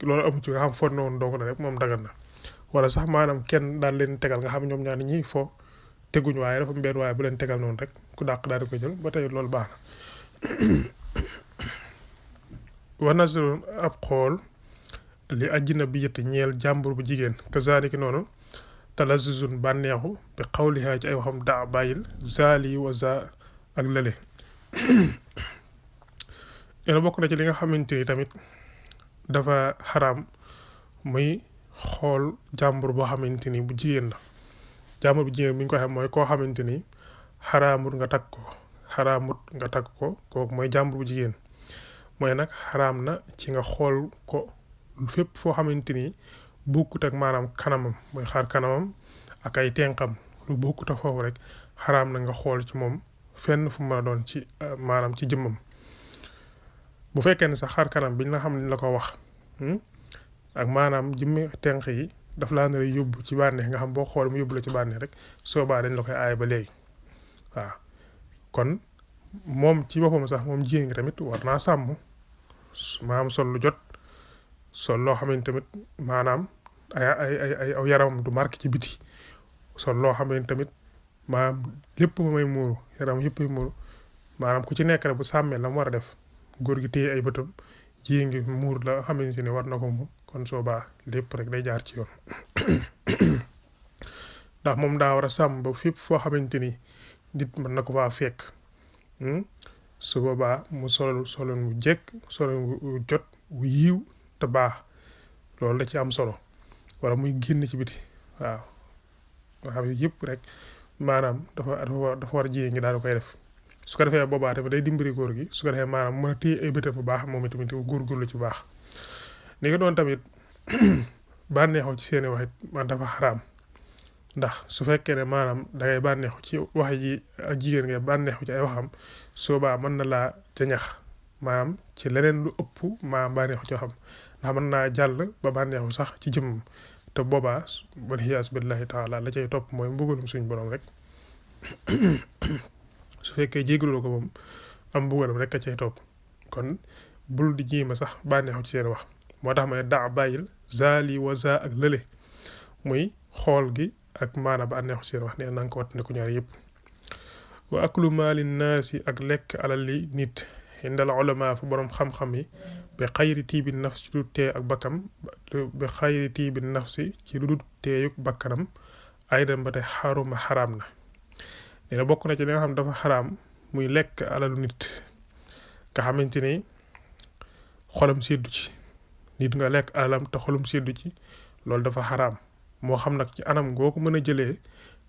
loolu amu ci nga xam fo noonu dong la rek moom dagan na wala sax maanaam kenn daal leen tegal nga xam ñoom ñaar ñi fo teguñ waaye dafa benn waaye bu leen tegal noonu rek ku dàq daal di ko jël ba tey loolu baax na wa nasrun ab xool li ajnabiyati ñeel jàmbur bu jigéen kazaalika noonu talazuzun bànneexu bi xawlihaa ci ay waxam daa bàyyil zaali wa za ak lële yéen bokk na ci li nga xamante ni tamit dafa xaraam muy xool jàmbur boo xamante ni bu jigéen la jàmbur bu jigéen bi ñu ko xam mooy koo xamante ni xaraamut nga takk ko xaraamut nga takk ko kooku mooy jàmbur bu jigéen mooy nag xaraam na ci nga xool ko fépp foo xamante ni bokkut ak maanaam kanamam mooy xaar kanamam ak ay tenqam lu bokkut ak foofu rek xaraam na nga xool ci moom fenn fu mën a doon ci maanaam ci jëmmam bu fekkee ne sax xaar kanam biñ la xam ne la ko wax ak maanaam jëmmi tenq yi daf laa nar a yóbbu ci bànneex nga xam boo xool mu yóbbu la ci bànneex rek soobaa dañ la koy aay ba léegi waaw kon moom ci boppam sax moom jigéen ngi tamit war naa sàmm maanaam sol lu jot sol loo xam ne tamit maanaam ay aw yaramam du marqué ci biti sol loo xam ne tamit maanaam lépp may muuru yaram yëpp ay muuru maanaam ku ci nekk rek bu sàmmee la mu war a def góor gi téye ay bëtam jigéen ngi muur la xam ne si ne war na ko mu kon soobaa lépp rek day jaar ci yoon ndax moom daa war a sàmm ba fépp foo xamante ni nit mën na ko faa fekk su boobaa mu solon wu jekk solon wu jot wu yiiw te baax loolu da ci am solo wala muy génn ci biti waaw nga xam yëpp rek maanaam dafa war a jigéen ngi daal di koy def su ko defee boobaa tamit day dimbali góor gi su ko defee maanaam mën a téye ay bëtam bu baax moom itamit góorgóorlu ci baax li nga doon tamit bànneexu ci seeni wax it man dafa xaraam ndax su fekkee ne maanaam dangay bànneexu ci wax ji ak jigéen ngay bànneexu ci ay waxam soobaa mën na laa jañax maanaam ci leneen lu ëpp maanaam bànneexu ci waxam ndax mën naa jàll ba bànneexu sax ci jëmmam te boobaa walhiyaas billahi taala la cay topp mooy mbugalum suñ borom rek su fekkee jégalu ko moom am mbugalam rek a cay topp kon bul di jiima sax bànneexu ci seen wax moo tax ma ne daa bàyyil zaali wa za ak lële muy xool gi ak maanaam bànneexu ci seen wax nee na nga ko wattandiku ñaar yëpp wa aklu maali naasi ak lekk alal li nit indal ulama fu borom xam-xam yi bi xayri tiibi nafsi ci lu tee ak bakkam bi xayri tiibi nafsi ci lu dul teeyuk bakkanam ay dem ba tey xaruma xaraam na nee na bokk na ci li nga xam dafa xaraam muy lekk alalu nit nga xamante ni xolam seddu ci nit nga lekk alalam te xolam seddu ci loolu dafa xaraam moo xam nag ci anam goo ko mën a jëlee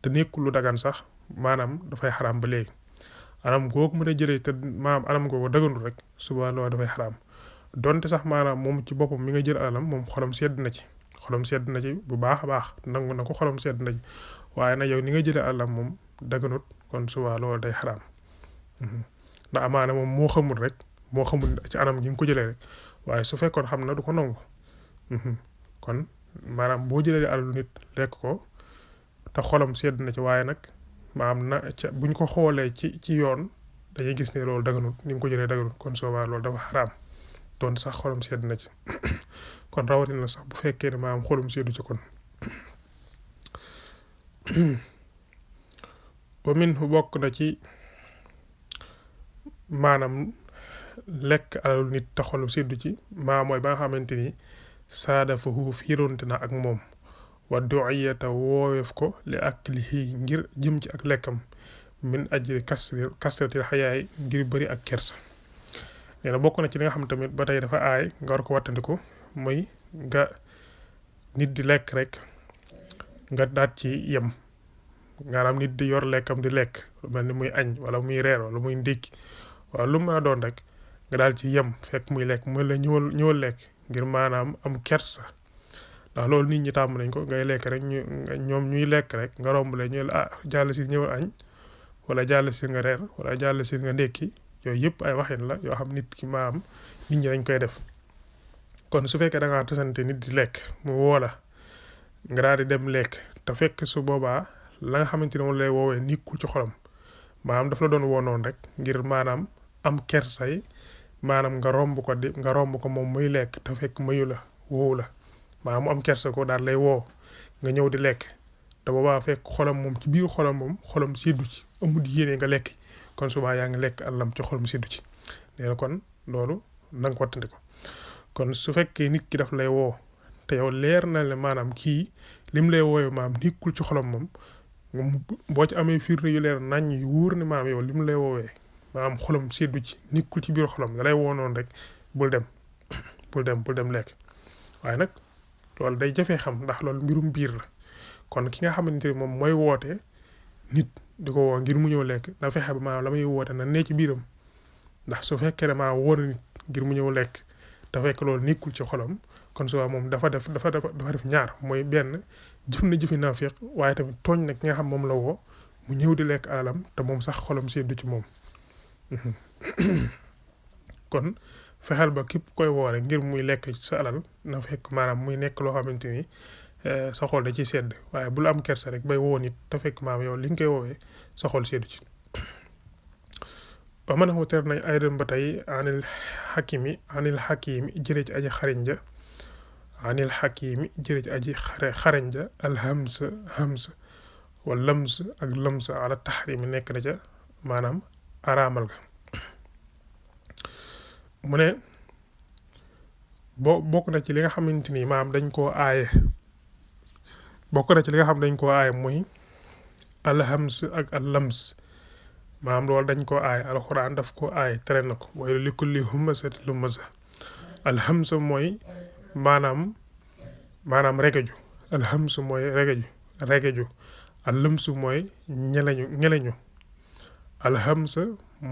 te nekkul lu dagan sax maanaam dafay xaraam ba léegi anam goo ko mën a jëlee te maanaam anam googu daganul rek suba loolu dafay xaraam donte sax maanaam moom ci boppam mi nga jël alalam moom xolam sedd na ci bu baax a baax nangu na ko xolam sedd na ci waaye nag yow ni nga jëlee alalam moom daganut kon suba loolu day xaraam ndax amaana moom moo xamul ci anam gi nga ko jëlee rek waaye su fekkoon xam na du ko nangu kon maanaam boo jëlee alalu nit lekk ko te xolam sedd na ci waaye nag maanaam na ca buñ ko xoolee ci yoon dañuy gis ne loolu daganut ni nga ko jëlee daganut kon soobaa loolu dafa xaraam doon sax xolam sedd na ci kon rawatina sax bu fekkee ne maanaam xolam seddu ci kon wa min fu bokk na ci maanaam lekk alalu nit te xolam seddu ci mooy ba nga xamante ni saada fa huuf fiironte na ak moom wa du'iyata wooweef ko li aklihi ngir jëm ci ak lekkam min ajri kasratil xayaay ngir bëri ak kersa nee na bokk na ci li nga xam tamit ba tey dafa aay nga war ko wattandiku mooy nga nit di lekk rek nga daat ci yem maanaam nit di yor lekkam di lekk mel ni muy añ wala muy reer wala muy ndékki wala lu mën a doon rek nga daal ci yem fekk muy lekk muy la ñëwal lekk ngir maanaam am kersa ndax loolu nit ñi tàmm nañ ko ngay lekk rek ñoom ñuy lekk rek nga romb leen ñu jàll si ñëwal añ wala jàll si nga reer wala jàll si nga ndékki yooyu yëpp ay waxin la yoo xam nit ki maanaam nit ñi dañ koy def kon su fekkee da ngaa tasante nit di lekk mu woo la nga daal di dem lekk te fekk su boobaa la nga xamante ne moom lay woowee nikkul ci xolam maanaam daf la doon woo noonu rek ngir maanaam am kersay maanaam nga romb ko moom muy lekk te fekk mayu la woowu la maanaam mu am kersa ko daal lay woo nga ñëw di lekk te boobaa fekk xolam moom ci biir xolam moom xolam seddu ci amul yéene nga lekk kon subaa yaa ngi lekk àllam ci xolam seddu ci nee na kon loolu na nga ko wattandi ko kon su fekkee nit ki daf lay woo te yow leer na le maanaam kii lim lay wooyee maanaam nekkul ci xolam moom boo ci amee firnde yu leer nañ yu wóor ne maanaam yow lim lay woowee maanaam xolam seddu ci nekkul ci biir xolam da lay woo noonu rek bul dem lekk waaye nag loolu day jafee xam ndax loolu mbirum biir la kon ki nga xamante ni moom mooy woote nit di ko woo ngir mu ñëw lekk na fexe ba maanaam la muy woote na ne ci biiram ndax su fekkee ne maanaam woo na nit ngir mu ñëw lekk te fekk loolu nekkul ci xolam kon suba moom dafa def ñaar mooy benn jëf na jëfi naafiq waaye tamit tooñ na ki nga xam moom la woo mu ñëw di lekk alalam te moom sax xolam seddu ci moom kon fexeel ba képp koy woore ngir muy lekk ci sa alal na fekk maanaam muy nekk loo xamante ni sa xol da ciy sedd waaye bul am kersa rek bay woo nit te fekk maanaam yow li nga koy woowee sa xol seddu ci wa man wuter nañ aydan ba tey anil xakimi jëlee ci aji xariñ ja anil xakimi jëlee ci aji xariñ ja alhams wal lams ak lams ala taxrimi nekk na ca maanaam araamal ga mu ne bokk na ci li nga xamante ni maanaam dañ koo aaye muy alhams ak allams maanaam loolu dañ koo aaye alxuraan daf koo aaye tere na ko waaye li kulli humazatin lumaza alhams mooy maanaam regeju alhams mooy regeju allams mooy ñeleñu alhams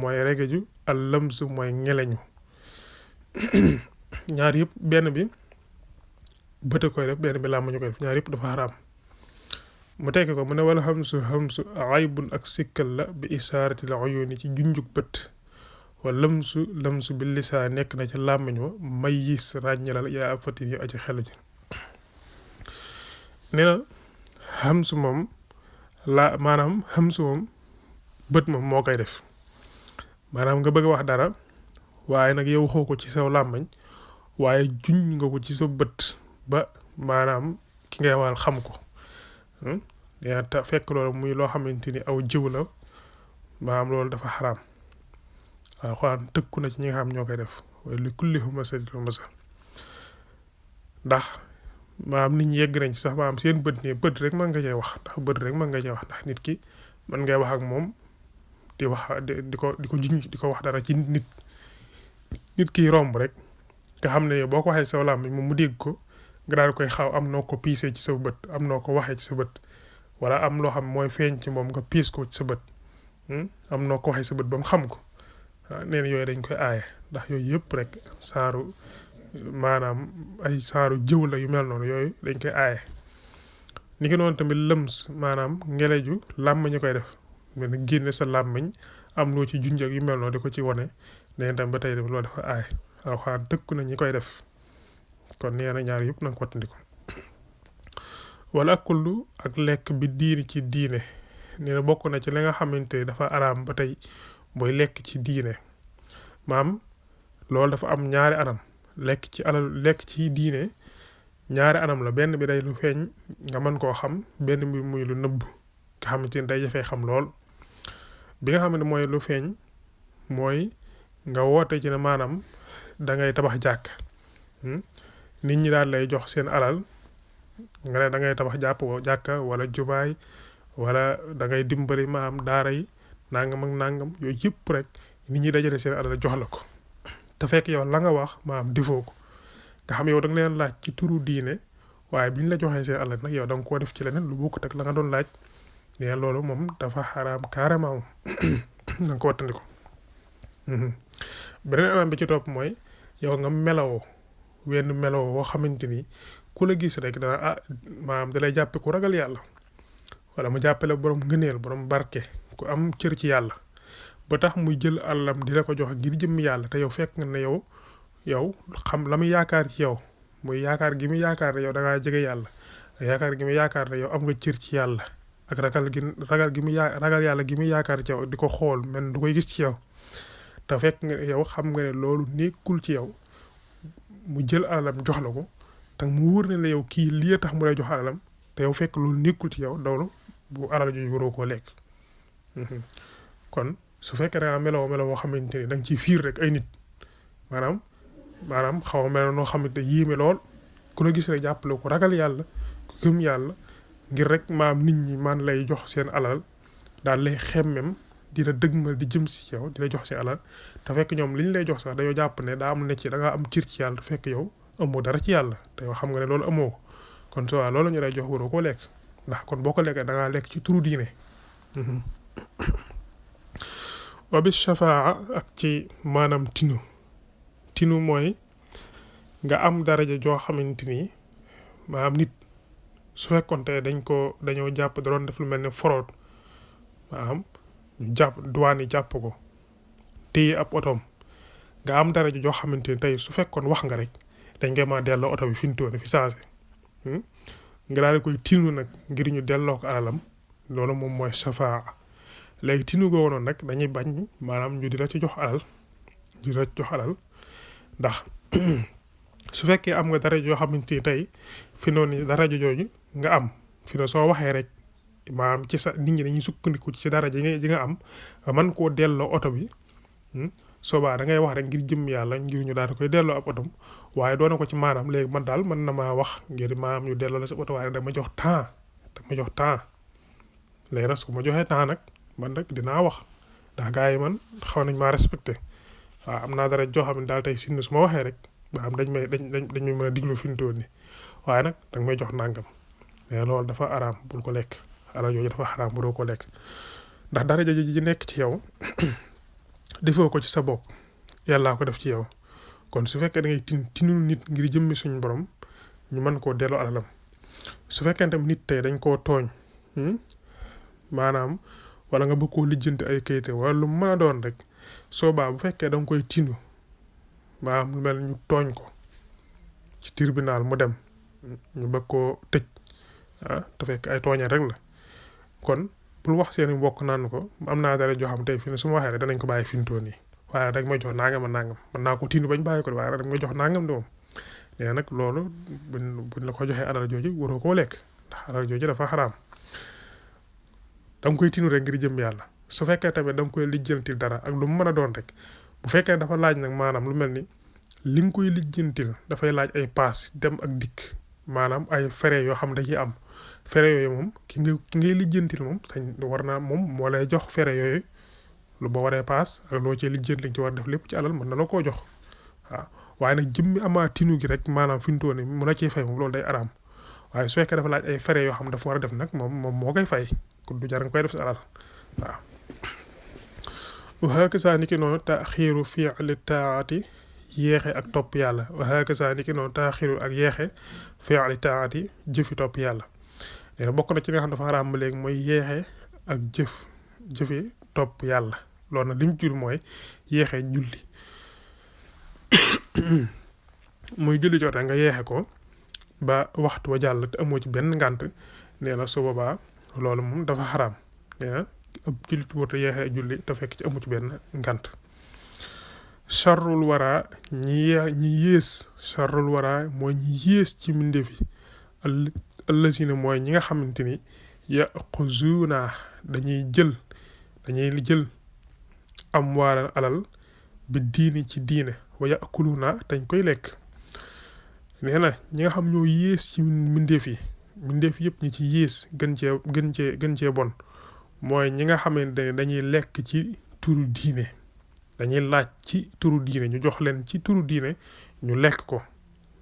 mooy regeju allams mooy ñeleñu ñaar yëpp benn bi bëtë koy def benn bi làmmiñu koy def ñaar yëpp dafa xaraam mu tekki ko mu ne wala xamsu aybun ak sikkal la bi isaaratil uyuni ci junjuk bët wa lamsu bi lisaa nekk na ci làmmiñ wa may yis ràññalal yaa ab fatin yu aji xelu ji nee na xamsu moom bët moom moo koy def maanaam nga bëgg a wax dara waaye nag yow waxoo ko ci saw làmmiñ waaye juñ nga ko ci sa bët ba maanaam ki ngay waxal xam ko yaa ta fekk loolu muy loo xamante ni aw jiw la maanaam loolu dafa xaraam waaw xanaa tëkku na ci ñi nga xam ñoo koy def waaye li kulli humazatin lumaza ndax maanaam nit ñi yegg nañ ci sax maanaam seen bët rek mën nga cee wax ndax nit ki mën ngay wax ak moom di ko juñ di ko wax dara ci nit ki romb rek nga xam ne boo ko waxee sa làmmiñ moom mu dégg ko nga daal koy xaw am noo ko piisee ci sa bët am noo ko waxee ci sa bët wala am loo xam mooy feeñ ci moom nga piis ko ci sa bët am noo ko waxee sa bët ba mu xam ko nee na yooyu dañ koy aaye ndax yooyu yëpp rek maanaam ay saaru jëw la yu mel noonu yooyu dañ koy aaye ni ki noonu tamit lëms maanaam ngeleju làmmiñ ñu koy def mel ni génne sa làmmiñ am loo ci junj ak yu mel noonu di ko ci wane nee na tam ba tey def loolu dafa aaye alxuraan tëkku na ñi koy def kon nee na ñaar yëpp na nga ko wattandiko wala akullu ak lekk bi diini ci diine nee na bokk na ci li nga xamante ni dafa araam ba tey booy lekk ci diine maam loolu dafa am ñaari anam lekk ci diine ñaari anam la benn bi day lu feeñ nga mën koo xam benn bi muy lu nëbb nga xamante ni day jafee xam lool bi nga xam ne mooy lu feeñ mooy nga woote ci ne maanaam da ngay tabax nit ñi daal lay jox seen alal nga ne da ngay tabax jàkka wala jubaay wala da ngay dimbali maam daara yi nangam ak nangam yooyu yëpp rek nit ñi dajale seen alal jox la ko te fekk yow la nga wax maam defoo ko nga xam yow da nga leen laaj ci turu diine waaye bi ñu la joxee seen alal nag yow da nga koo def ci leneen lu bokkut ak la nga doon laaj ne loolu moom dafa xaraam carrément moom na nga ko wattandiko beneen anam bi ci topp mooy yow nga melawoo wenn melawoo woo xamante ni ku la gis rek dana maanaam dalay jàppe ku ragal yàlla wala mu jàppale borom ngëneel borom barke ku am cër ci yàlla ba tax muy jël àllam di la ko jox ngir jëm yàlla te yow fekk nga ne yow xam la muy yaakaar ci yow muy yaakaar gi muy yaakaar ne yow da ngaa jege yàlla yaakaar gi muy yaakaar ne yow am nga cër ci yàlla ak ragal yàlla gi muy yaakaar ci yow di ko xool men du koy gis ci yow te fekk nga yow xam nga ne loolu nekkul ci yow mu jël alalam jox la ko te mu wóor ne la yow kii lii tax mu lay jox alalam te yow fekk loolu nekkul ci yow dawlu bu alal jooju waroo koo lekk. kon su fekkee da ngaa meloo boo xamante ni da nga ciy fiir rek ay nit maanaam xaw a mel noo xamante yéeme lool ku la gis rek jàppale ko ragal yàlla ku gëm yàlla ngir rek maam nit ñi man lay jox seen alal daal lay xemmem dina dëgmal di jëm si yow di la jox seen alal te fekk ñoom li ñu lay jox sax dañoo jàpp ne daa am ne ci da ngaa am cër ci yàlla fekk yow amoo dara ci yàlla te yow xam nga ne loolu amoo ko kon su waa loolu ñu lay jox waroo koo lekk ndax kon boo ko lekkee da ngaa lekk ci turu diine. wa bis shafaa ak ci maanaam tinu mooy nga am daraja joo xamante ni maanaam nit su fekkoon te dañoo jàpp da doon def lu mel ne fraude maanaam ñu jàpp douane yi jàpp ko téye ab otoom nga am daraja joo xamante ni tey su fekkoon wax nga rek dañ koy ma delloo oto bi fi mu toll fi saase nga daal di koy tinu nag ngir ñu delloo ko alalam loolu moom mooy shafaa léegi tinu googu noonu nag dañuy bañ maanaam ñu di la ci jox alal ndax su fekkee am nga daraja yoo xamante ni tey fi noonu daraja jooju nga am fi ne soo waxee rek maanaam ci sa nit ñi dañuy sukkandiku ci daraja ji nga am man koo delloo oto bi soobaa da ngay wax rek ngir jëm yàlla ngir ñu daal di koy delloo ab otom waaye doona ko ci maanaam léegi man daal mën na maa wax ngir maanaam ñu delloo la sa oto waaye da ma jox temps léegi nag su ma joxee temps nag man nag dinaa wax ndax gars yi man xaw nañ maa respecté waaw am naa dara joo xam ne daal tey fi su ma waxee rek ba am dañ may mën a diglu fi mu toll nii waaye nag danga may jox nangam mais loolu dafa araam bul ko lekk alal yooyu dafa araam buroo ko lekk ndax daraja ji nekk ci yow defoo ko ci sa bopp yàllaa ko def ci yow kon su fekkee da ngay tinul nit ngir jëmmi suñu borom ñu mën koo delloo alalam su fekkee tam nit tey dañ koo tooñ maanaam wala nga bëgg koo lijjanti ay kayite wala lu mën a doon rek soo baa bu fekkee da nga koy tinu maanaam lu mel ñu tooñ ko ci tribunal mu dem ñu bëgg koo tëj te fekk ay tooñal rek la kon bul wax seeni mbokk naan ko am naa dara joo xam tey fi ne su ma waxee rek danañ ko bàyyi fi mu toll nii waaye rek may jox nangam mën naa ko tinu bañ bàyyi ko waaye rek may jox nangam de moom nee nag loolu buñ la ko joxee alal jooju waroo koo lekk ndax alal jooju dafa xaraam da nga koy tinu rek ngir jëm yàlla su fekkee tamit da nga koy lijjantil dara ak lu mu mën a doon rek bu fekkee dafa laaj nag maanaam lu mel ni li nga koy lijjantil dafay laaj ay paas dem ak dikk maanaam ay frais yoo xam da ciy am frais yooyu moom ki ngay lijjantil moom sañ war naa moom moo lay jox frais yooyu lu ba waree paas ak loo ci lijjant li nga ci war def lépp ci alal mën na la koo jox waaw waaye nag jëmmi amaa tinu gi rek maanaam fi mu toll nii mu la ciy fay moom loolu day araam waaye su fekkee dafa laaj ay frais yoo xam dafa war a def nag moom moo koy fay kon du jar nga koy def si alal waaw wa hakaza niki noonu taxiiru fi'li taati yeexe ak topp yàlla wa hakaza niki noonu taxiiru ak yeexe fi'li taati jëfi topp yàlla léegi bokk na ci nga xam dafa xaraam ba léegi mooy yeexe ak jëfi topp yàlla loolu nag li mu jur mooy yeexe julli muy julli jotee nga yeexe ko ba waxtu wa jàll te amoo ci benn ngànt nee na su boobaa loolu moom dafa xaraam nee na ab jullit warta yeexee julli te fekk ci amu ci benn ngànt charrul wara ñi yées charrul wara mooy ñi yées ci mbindeef yi allazina mooy ñi nga xamante ni yaquzuuna dañuy jël am waalal alal bi diini ci diine wa yakuluna dañ koy lekk nee na ñi nga xam ñoo yées ci mbindeef yëpp ñi ci yées gën cee bon mooy ñi nga xamante ne dañuy lekk ci turu diine dañuy laaj ci turu diine ñu jox leen ci turu diine ñu lekk ko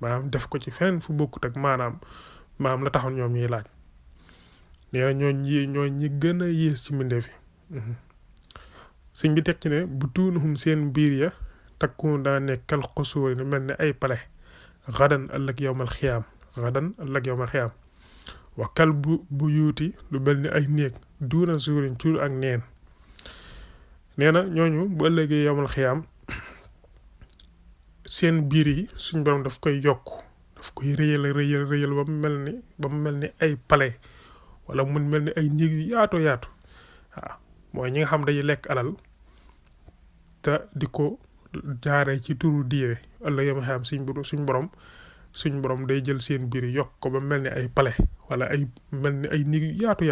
maanaam def ko ci feneen fu bokkut ak maanaam la taxoon ñoom ñuy laaj nee na ñoo ñi gën a yées ci mbindeef yi sëñ bi teg ci ne bu tuunuhum seen biir ya takku daa nekkal xusuuri ni mel ne ay pale xadan ëllëg yowmal xiyaam wa kal bu yuuti lu mel ni ay néeg duuna suurin tuur ak neen nee na ñooñu bu ëllëgee yowmal xiyaam seen biir yi suñ borom daf koy yokk daf koy rëyal ba mu mel ni ay pale wala mu mel ni ay néeg yu yaatu waaw mooy ñi nga xam dañuy lekk alal te di ko jaaree ci turu diine ëllëg yowmal xiyaam suñ borom suñ borom day jël seen biir yokk ko ba mel ni ay palais wala ay mel ni ay néeg yaatu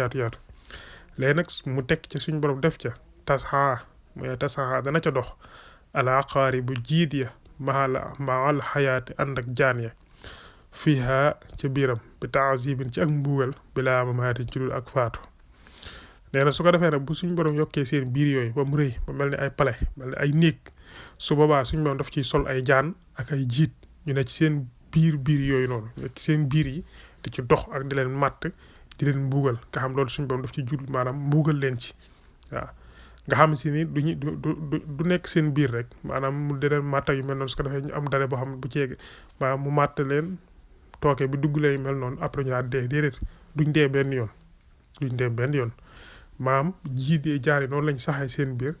léegi nag mu tekk ca suñ borom def ca tasxaa mooy tasxaa dana ca dox alaqaari bu jiit ya maal xayaati ànd ak jaan ya fiha ca biiram bi taazibin ci ak mbuugal bilaa mamaatin ci dul ak faatu nee na su ko defee nag bu suñ borom yokkee seen biir yooyu ba mu rëy ba mel ni ay palais mel ni ay néeg su boobaa suñ borom daf ciy sol ay jaan ak ay jiit ñu ne ci seen biir yooyu noonu nekk seen biir yi di ci dox ak di leen màtt di leen mbuugal nga xam loolu suñ borom daf ci jul maanaam mbuugal leen ci waaw nga xam si ni du nekk seen biir rek maanaam mu di leen màtt yu mel noonu su ko defee ñu am dale boo xam ne bu ceeg maanaam mu màtt leen tooke bi dugg leen mel noonu après ñu daal dee déedéet duñ dee benn yoon maam jiidee jaari noonu lañ saxee seen biir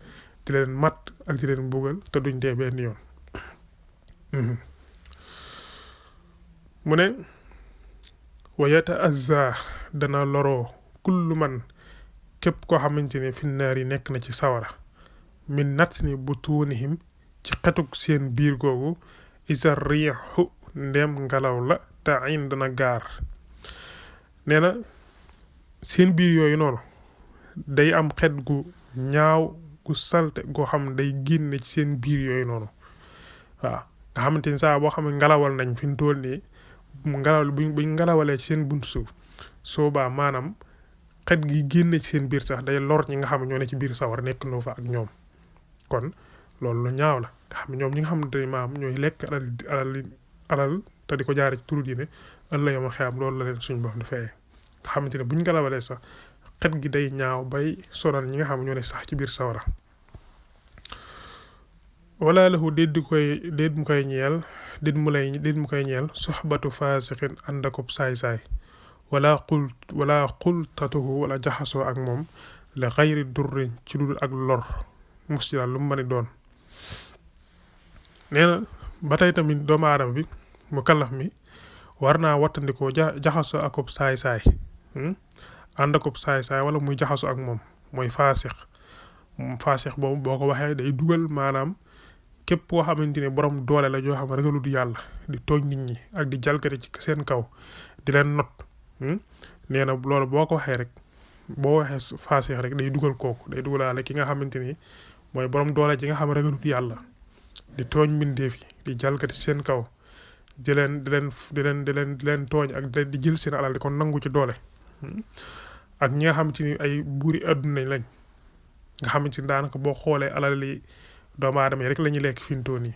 di leen matt ak di leen mbugal te duñ dee benn yoon mu ne wa yataazza dana loroo kullu man képp koo xamante ne fi naar yi nekk na ci sawara min natni butunihim ci xetuk seen biir googu isa riixu ndem ngelaw la ta'in dana gaar nee na seen biir yooyu noonu day am xet gu ñaaw gu salte goo xam day génne ci seen biir yooyu noonu waaw nga xamante ni saa boo xam ne ngelawal nañ fi mu toll nii ngelaw buñ ngelawalee ci seen bunt suuf soobaa maanaam xet gi génne ci seen biir sax day lor ñi nga xam ne ñoo ne ci biir sawar nekk noo fa ak ñoom kon loolu lu ñaaw la nga xam ne ñoom ñi nga xamante ni maam ñooy lekk alal te di ko jaare ci turu diine ëllëg yow ma xeyam loolu la leen suñ borom di fayee nga xamante ne buñ ngelawalee sax xet gi day ñaaw bay sonal ñi nga xam ñoo ne sax ci biir sawara wala lahu déet mu koy ñeel soxbatu faasixin ànd akub saay-saay wala xultatuhu wala jaxasoo ak moom la xayri durrin ci dul ak lor mus ci daal lu mu mën a doon nee na ba tey tamit doomu aadama bi mu kallaf mi war naa wattandikoo jaxasoo akub saay-saay ànd akub saay-saay wala muy jaxasoo ak moom mooy faasix boobu boo ko waxee day dugal maanaam képp koo xamante ne borom doole la joo xam ne ragalut yàlla di tooñ nit ñi ak di jalgati ci seen kaw di leen not nee na loolu boo ko waxee rek boo waxee faasix rek day dugal kooku day dugalaale ki nga xamante ni mooy borom doole ji nga xam ne ragalut yàlla di tooñ mbindeef yi di jalgati seen kaw di leen tooñ ak di jël seen alal di ko nangu ci doole ak ñi nga xamante ni ay buuri àdduna lañ nga xamante ni daanaka boo xoolee alal li doomu aadama yi rek la ñuy lekk fi mu toll nii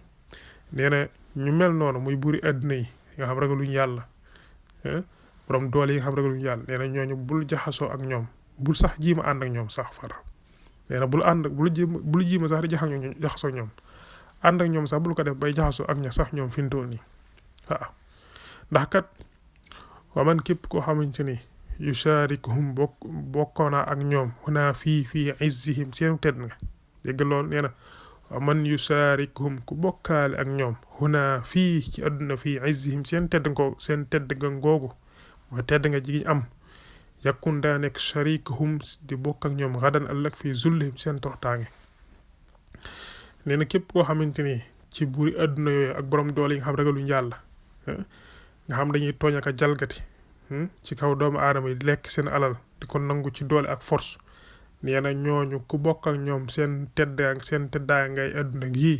nee na ñu mel noonu muy buuri àdduna yi nga xam ragaluñ yàlla borom doole yi nga xam ragaluñ yàlla nee na ñooñu bul jaxasoo ak ñoom bul sax jiima ànd ak ñoom sax far nee na bul jiima sax di jaxasoo ak ñoom ànd ak ñoom sax bul ko def bay jaxasoo ak ña sax ñoom fi mu toll nii waaw ndax kat waa man képp koo xamante ni yusharikuhum bokkoona ak ñoom huna fii izzihim seen tedd nga dégg loolu nee na wa man yusharikuhum ku bokkaale ak ñoom huna fii ci àdduna fii izzihim seen tedd nga ngoogu mooy tedd nga ji am yakun daa nekk sharikuhum di bokk ak ñoom gadan ëllëg fii zullihim seen toroxtaange nee na képp koo xamante ni ci buuri àdduna yooyu ak borom doole yi nga xam ragaluñ yàlla nga xam dañuy tooñ ak a jalgati ci kaw doomu aadama yi di lekk seen alal di ko nangu ci doole ak force nee na ñooñu ku bokk ak ñoom seen teddaa ngay àdduna gii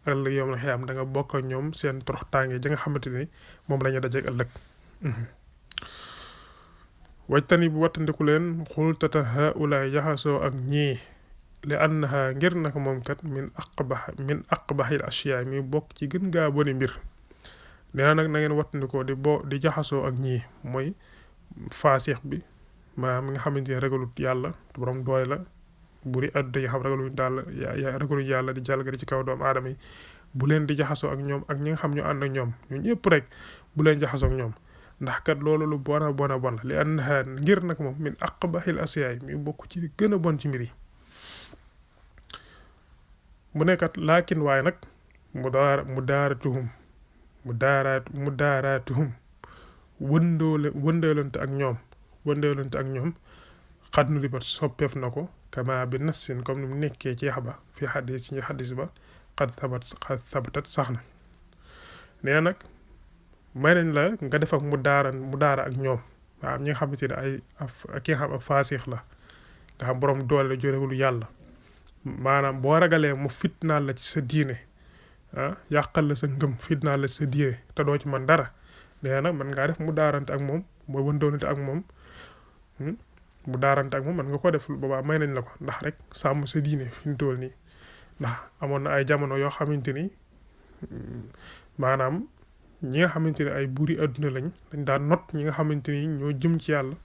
ëllëg yoom la xëy am da nga bokk ak ñoom seen toroxtaange ja nga xamante ni moom la ñu dajeeg ëllëg wajtani bu wattandiku leen xultata haulaay jaxasoo ak ñii li annaha ngir naka moom kat min aqbahil ashiyaa mi bokk ci gën gaa boni mbir nee na nag na ngeen wattandikoo di jaxasoo ak ñii mooy faasix bi mi nga xamante ne ragalut yàlla te borom doole la buri àdduna yi xam ragaluñ yàlla di jalgati ci kaw doomu aadama yi bu leen di jaxasoo ak ñoom ak ñi nga xam ñu ànd ak ñoom ñun ñëpp rek bu leen jaxasoo ak ñoom ndax kat loolu lu bon la li annaha ngir nag moom min aqbahil asyaay mi bokk ci gën a bon ci mbir yi mu nekkat laakin waaye nag mudaaratuhum wëndeelante ak ñoom xad nu libat soppeef na ko kama bi nassin comme ni mu nekkee ci yax ba fi xadis ba xad sabatat sax na nee nag may nañ la nga def ak mu daara ak ñoom waaw ñi nga xamante ne ay ki nga xam ab faasix la nga xam borom doole la jorewul yàlla maanaam boo ragalee mu fitnaal la ci sa diine yàqal la sa ngëm fitnaal la ci sa diine te doo ci man dara nee nag mën ngaa def mu daarante ak moom mooy wëndoonante ak moom mu daarante ak moom mën nga ko def boobaa may nañ la ko ndax rek sàmm sa diine fi mu toll nii ndax amoon na ay jamono yoo xamante ni maanaam ñi nga xamante ne ay buuri adduna lañ dañ daan not ñi nga xamante ni ñoo jëm ci yàlla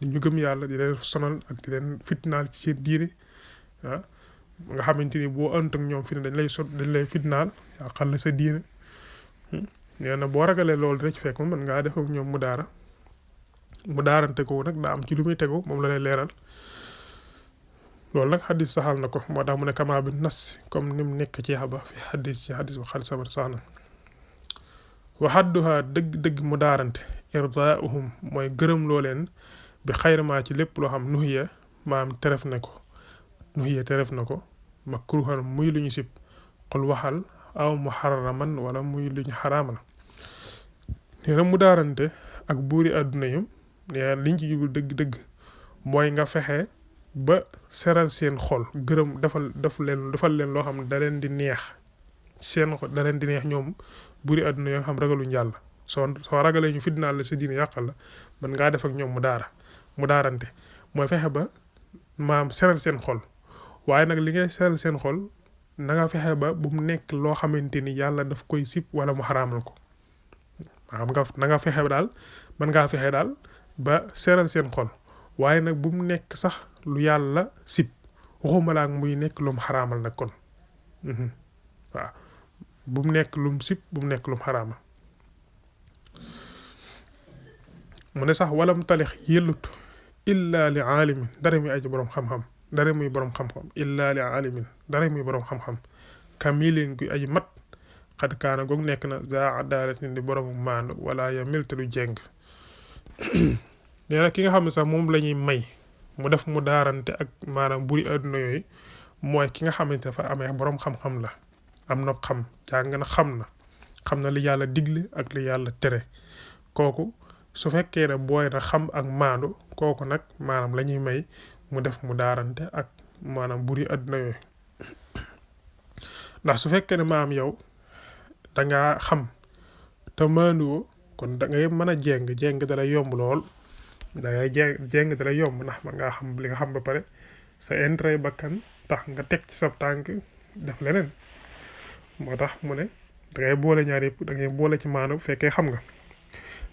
di ñu gëm yàlla di leen sonal ak di leen fitnaal ci seen diine nga xamante ni boo ënt ak ñoom fi ne dañ lay fitnaal yàqal la sa diine nee na boo ragalee loolu dina ci fekk moom mën ngaa def ak ñoom mu daarante ko nag daa am ci lu muy tegu moom la lay leeral loolu nag xadis saxal na ko moo tax mu ne kamaa bi nas comme ni mu nekk ci xaba fi xadis bu xal sabar sax na waxadduha dëgg-dëgg mu daarante irdaauhum mooy gërëm loo leen bi xayrmaa ci lépp loo xam nuhiya maam teref na ko makruhan muy lu ñu sib xul waxal aw muharraman wala muy lu ñu xaraamal nee na mu daarante ak buuri àdduna yum nee liñ ci jublu dëgg-dëgg mooy nga fexe ba seral seen xol gërëm defal leen loo xam da leen di neex seen xol da leen di neex ñoom buuri àdduna yoo xam ragaluñ yàlla soo ragalee ñu fitnaal la sa diine yàqal la mën ngaa def ak ñoom mu daarante mooy fexe ba maam seral seen xol waaye nag li ngay seral seen xol na nga fexe ba bu mu nekk loo xamante ni yàlla daf koy sib wala mu xaraamal ko na nga fexe daal mën ngaa fexe daal ba seral seen xol waaye nag bu mu nekk sax lu yàlla sib waxuma la ak muy nekk lu mu xaraamal nag kon waaw bu mu nekk lu mu sib bu mu nekk lu mu xaraamal mu ne sax walam talix yëllut illa li aalimin dara muy aji boroom xam-xam dara muy boroom xam-xam illa li aalimin dara muy boroom xam-xam kamilin guy aji mat xad kaana goog nekk na za adalatin di boroomu maandu wala ya milte du jeng nee na ki nga xam ne sax moom la ñuy may mu def mu daarante ak maanaam buri adduna yooyu mooy ki nga xamante dafa amee boroom xam-xam la am na jàng na xam na li yàlla digle ak li yàlla tere kooku su fekkee ne booy na xam ak maandu kooku nag maanaam la ñuy may mu def mu daarante ak maanaam buri adduna yooyu ndax su fekkee ne maam yow dangaa xam te maanduwoo kon da ngay mën a jéng dalay yomb lool da ngay jéng dalay yomb ndax man ngaa xam li nga xam ba pare sa intérêt bakkan tax nga teg ci sa tànk def leneen moo tax mu ne da ngay boole ñaar yëpp da ngay boole ci maandu bu fekkee xam nga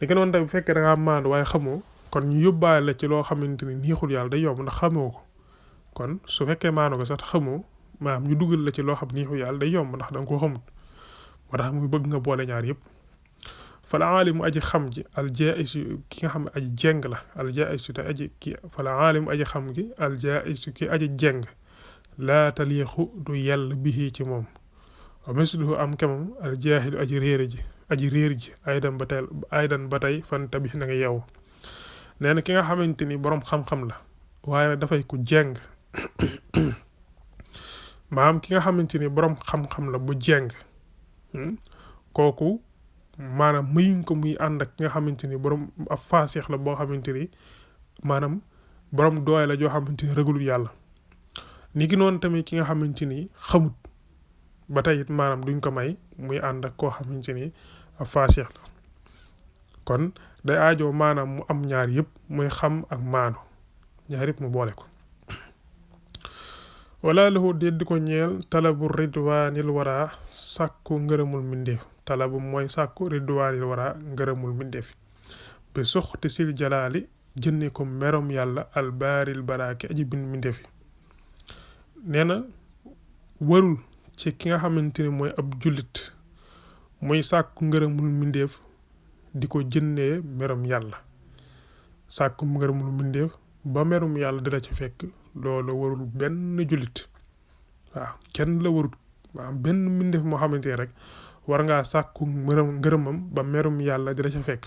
li nga doon tamit bu fekkee da ngaa maandu waaye xamoo kon ñu yóbbaale la ci loo xamante ni neexul yàlla day yomb ndax xamoo ko kon su fekkee maandu ko sax xamoo maanaam ñu dugal la ci loo xam neexul yàlla day yomb ndax da nga koo xamut moo tax muy bëgg nga boole ñaar yëpp fala aalimu aji xam ji aljaisu ki nga xam ne aji jeng la aljaisu te aji ki fala aalimu aji xam gi aljaisu ki aji jeng laa taliixu du yell bihi ci moom wa misluhu am kemam aljaahilu aji réer ji aydan ba tey fan tabix na nga yeewu nee na ki nga xamante ni boroom xam-xam la waaye dafay ku jeng maam ki nga xamante ni boroom xam-xam la bu jeng kooku maanaam mayuñ ko muy ànd ak ki nga xamante ni borom ab faasix la boo xamante ni maanaam borom doole la joo xamante ni rëgulul yàlla ni ki noonu tamit ki nga xamante ni xamut ba tey it maanaam duñ ko may muy ànd ak koo xamante ni ab faasix la kon day aajoo maanaam mu am ñaar yëpp muy xam ak maandu ñaar yëpp mu boole ko wala lahu déet di ko ñeel talabu ridwaanil wara sàkku ngërëmul mbindeef talabu mooy sàkku ridwaanil wara ngërëmul mbindeef bi suxti sil jalaali jënne ko merom yàlla albaaril baraaki aji bind mbindeef yi nee na warul ci ki nga xamante ni mooy ab jullit muy sàkku ngërëmul mbindeef di ko jënnee merom yàlla sàkku ngërëmul mbindeef ba merum yàlla dina ci fekk loolu warul benn jullit waaw kenn la warul waaw benn mbindeef moo xamante ne rek war ngaa sàkku ngërëmam ba merum yàlla dina ca fekk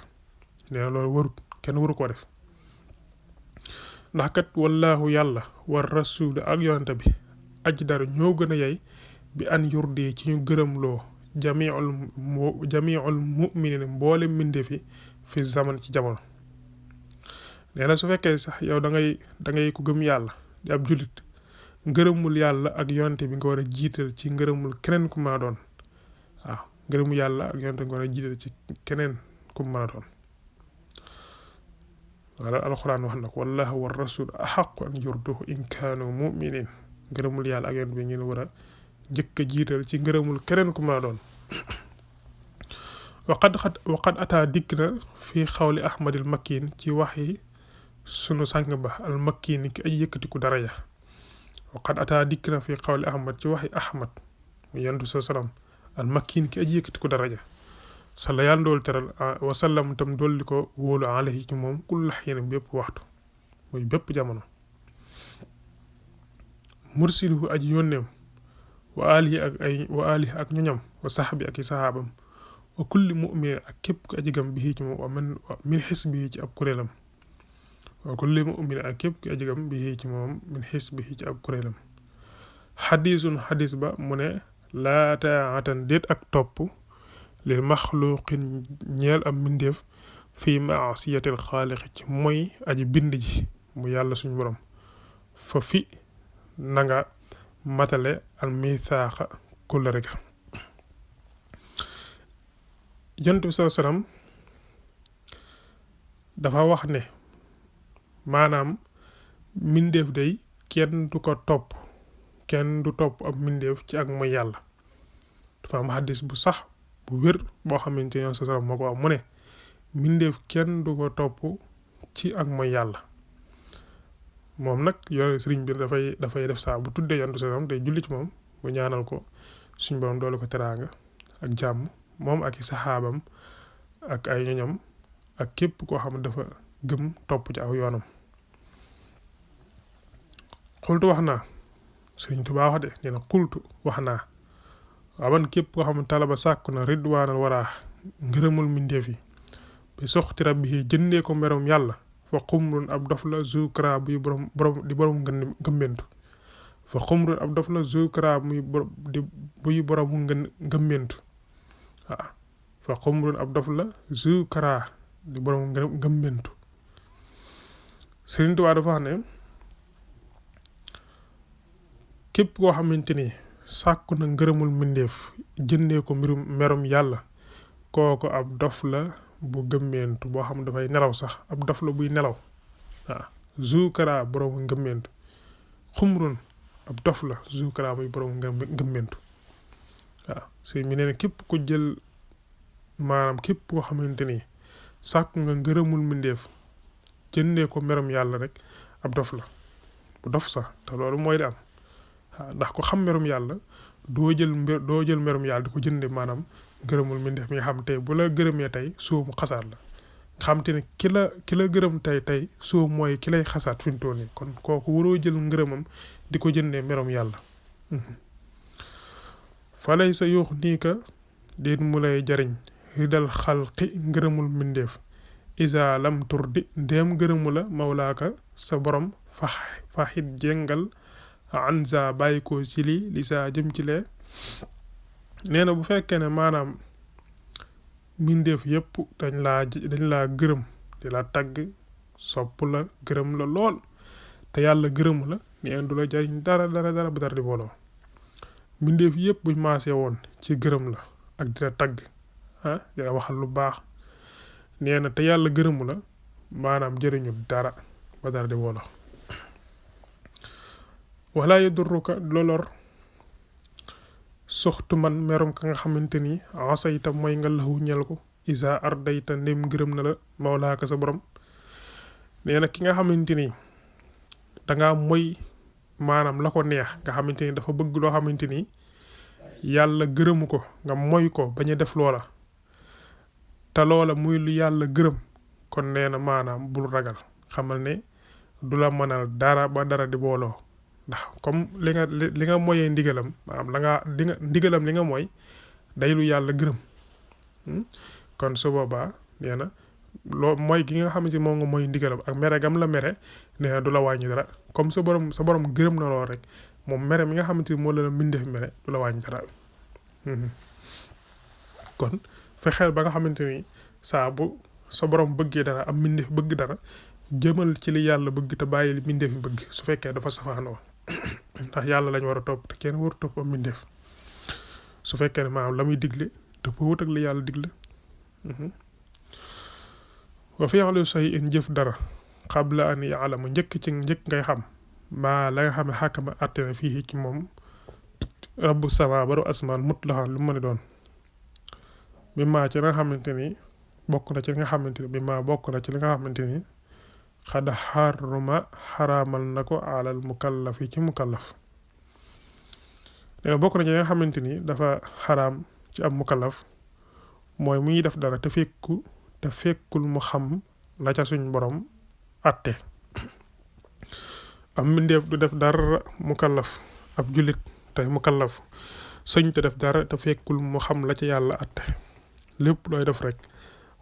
nee na loolu warut kenn waru koo def ndax kat wallaahu yàlla war rasul ak yonante bi aj daru ñoo gën a yey bi an yurdee ci ñu gërëmloo jamiul mu'minin mboole mbinde fi zaman ci jamono. nee na su fekkee sax yow da ngay ku gëm yàlla di ab jullit ngërëmul yàlla ak yonante bi nga war a jiital ci ngërëmul keneen ku mën a doon waaw ngërëmul yàlla ak yonante bi nga war a jiital ci keneen ku mën a doon. wala alxuraan wax na ko wallahu wa rasul ahaqu an yurduhu in kaanu muminin ngërëmul yàlla ak yonante bi ngeen war a jëkk a jiital ci ngërëmul keneen ku mën a doon. waqad ataa dikk na fi xawli ahmadil makkin ci waxi sunu sang ba al makkin ki ay yëkkatiku daraja. waqad ataa dikk na fi xawli ahmad ci waxi ahmad mu yonent bi salaam al makkin ki ay yëkkatiku daraja. salla yàlla dool teral wasallam tam dolli ko wóolu alayhi ci moom kulla xiin bépp waxtu muy bépp jamono. mursiluhu aji yónneem wa alihi ak ñoñam wa saxbi ak i saxaabam wa kulli mu'min ak képp ku aji gëm bi ci moom wa min xisbihi ci ab kuréelam wa kulli mu'min ak képp ku aji gëm bi ci moom min xisbihi ci ab kuréelam. xadiisun xadiis ba mu ne laa taa'atan déet ak topp lil maxluqin ñeel am mbindeef fii maasiyatil xaaliqi ci mooy aji bind ji mu yàlla suñu borom fa fi nanga matale al mithaaqa kóllëre ga. yonent bi sallallahu alayhi wasallam dafa wax ne maanaam mbindeef day kenn du topp ab mbindeef ci ak mooy yàlla. dafa am xadis bu sax bu wér boo xamante ne sallallahu alayhi wasallam moo ko wax mu ne mbindeef kenn du ko topp ci ak mooy yàlla. moom nag yooyu sëriñ bi dafay def saa bu tuddee yonent bi sallallahu alayhi wasallam day julli ci moom bu ñaanal ko suñ borom doole ko teraanga ak jàmm moom ak i saxaabam ak ay ñoñam ak képp koo xam ne dafa gëm topp ci aw yoonam. xultu wax naa Sëriñ Tuubaa wax de nee na xultu wax naa waaman képp koo xam ne talaba sàkku na ridwaanal waraa ngërëmul mbindeef yi bi soxti rabbi jëndee ko merom yàlla fa xumrun ab dof la zukra buy borom ngëmmentu fa xumrun ab dof la zukra buy borom ngëmmentu waaw fa xumrun ab dof la zukra di borom ngëmmentu. Sëriñ Tuubaa dafa wax ne képp koo xamante ni sàkku na ngërëmul mbindeef jëndee ko merom yàlla kooku ab dof la bu gëmmentu boo xam dafay nelaw sax ab dof la buy nelaw waaw zukara borom ngëmmentu xumrun ab dof la zukara muy borom ngëmmentu waaw sëñ bi nee na képp ko jël maanaam képp koo xamante ni sàkku nga ngërëmul mbindeef jëndee ko merom yàlla rek ab dof la bu dof sax te loolu mooy di am waaw ndax ko xam merum yàlla doo jël merum yàlla di ko jënde maanaam ngërëmul mbindeef mi nga xam tey bu la gërëmee tey soo mu xasaat la xam te ne ki la gërëm tey soo mooy ki lay xasaat fi mu toll nii kon kooku waroo jël ngërëmam di ko jëndee merum yàlla. falay sa yuux nii ka déet mu lay jariñ ridal xalqi ngërëmul mbindeef isa lam turdi ndéem ngërëmu la mawlaaka sa borom faxit jengal anza bàyyi ko ci lii li saa jëm ci lee. nee na bu fekkee ne maanaam mbindeef yëpp dañ laa gërëm di la tagg sopp la gërëm la lool te yàlla gërëmu la nee du la jariñ dara ba dara di booloo. mbindeef yëpp buñ maasee woon ci gërëm la ak di la tagg di la waxal lu baax nee na te yàlla gërëmu la maanaam jëriñu dara ba dara di booloo. wala yadurruka lolor soxtu man merom ka nga xamante ni asayta mooy nga laxu ñel ko isa ardayta ndem gërëm na la mawlaaka sa borom. nee na ki nga xamante ni dangaa moy maanaam la ko neex nga xamante ni dafa bëgg loo xamante ni yàlla gërëmu ko nga moy ko bañ a def loola te loola muy lu yàlla gërëm kon nee na maanaam bul ragal xamal ne du la mënal dara ba dara di booloo ndax comme li nga moyee ndigalam maanaam ndigalam li nga mooy day lu yàlla gërëm kon su boobaa nee na loo mooy gi nga xamante ni moom nga mooy ndigalam ak mere gam la mere nee na du la wàññi dara comme sa borom gërëm na lool rek moom mere mi nga xamante ni moo la mbindeef mere du la wàññi dara. kon fexeel ba nga xamante ni saa bu sa borom bëggee dara am mbindeef bëgg dara jëmal ci li yàlla bëgg te bàyyi li mbindeef yi bëgg su fekkee dafa safaanoo ndax yàlla lañ war a topp te kenn waru topp am mbindeef su fekkee ne maanaam la muy digle dafa wut ak li yàlla digle wa fi'lu shay'in jëf dara qabla an ya'lama njëkk ngay xam maa la nga xam ne xàkkama àtte na fii ci moom rabbu sama baru asmaan mutlaxan lu mën a doon bi maa ci nga xamante ni bokk na ci li nga xamante ni bi maa bokk na ci li nga xamante ni xada xaruma xaraamal na ko alal mukallaf yi ci mukallaf nee na bokk na ci li nga xamante ni dafa xaraam ci am mukallaf mooy muy def dara te fekkul mu xam la ca suñ borom atte am mbindeef du def dara mukallaf ab jullit tey mukallaf sëñ te def dara te fekkul mu xam la ci yàlla atte lépp looy def rek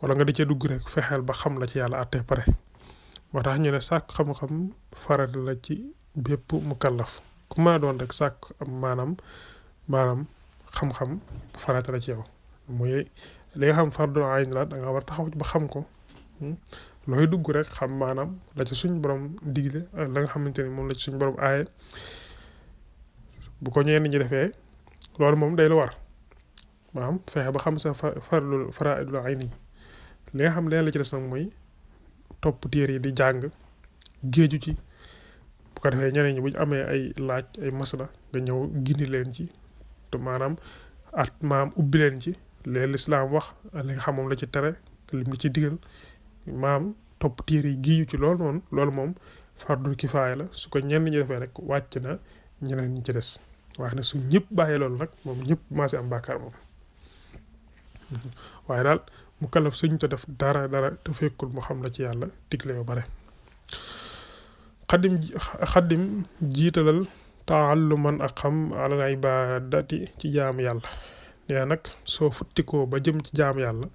wala nga di ca dugg rek fexeel ba xam la ci yàlla atte pare moo tax ñu ne sàkk xam-xam farat la ci bépp mukallaf ku ma doon rek sàkk maanaam xam-xam farat la ci yow muy li nga xam fardu ayn la da nga war taxaw ba xam ko looy dugg rek xam maanaam la ci suñ borom digle la nga xamante ni moom la ci suñ borom aaye bu ko ñenn ñi defee loolu moom day lu war maanaam fexe ba xam sa faraidul ayni li nga xam leen la ci des nag mooy topp téere yi di jàng géeju ci bu ko defee ñeneen ñi bu ñu amee ay laaj ay masala nga ñëw gindi leen ci te maanaam ubbi leen ci leen lislaam wax li nga xam moom la ci tere lim la ci digal maam topp téere yi géeju ci loolu moom fardul kifaaya la su ko ñenn ñi defee rek wàcc na ñeneen ñi ci des waaye nag su ñëpp bàyyee loolu nag moom ñëpp maase am bàkkaar moom waaye daal mu kalaf suñ te def dara te fekkul mu xam la ci yàlla digle ba bare xaddim jiitalal taalluman ak xam alal ibadati ci jaamu yàlla nee nag soo futtikoo ba jëm ci jaamu yàlla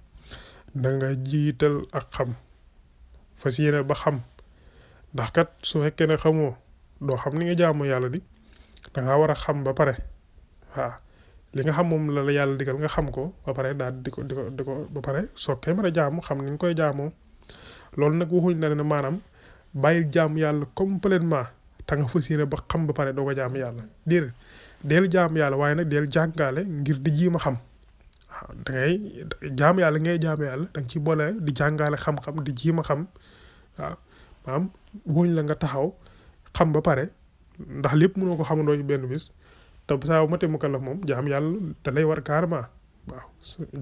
da nga jiital ak xam fas yéene ba xam ndax kat su fekkee ne xamoo doo xam ni nga jaamu yàlla di da nga war a xam ba pare waaw li nga xam moom la yàlla digal nga xam ko ba pare daal di ko ba pare soo koy mën a jaamu xam ni nga koy jaamoo loolu nag waxuñ na ne maanaam bàyyil jaamu yàlla complètement te nga fas yéene ba xam ba pare doo ko jaamu yàlla déedéet deel jaamu yàlla waaye nag deel jàngaale ngir di jiima xam waaw da ngay jaamu yàlla ngay jaamu yàlla da nga ci boole di jàngaale xam-xam di jiima xam waaw maanaam waxuñ la nga taxaw xam ba pare ndax lépp mënoo ko xamandoo ci benn bis te saa bu matee mukallaf moom jaam yàlla da lay war carrément waaw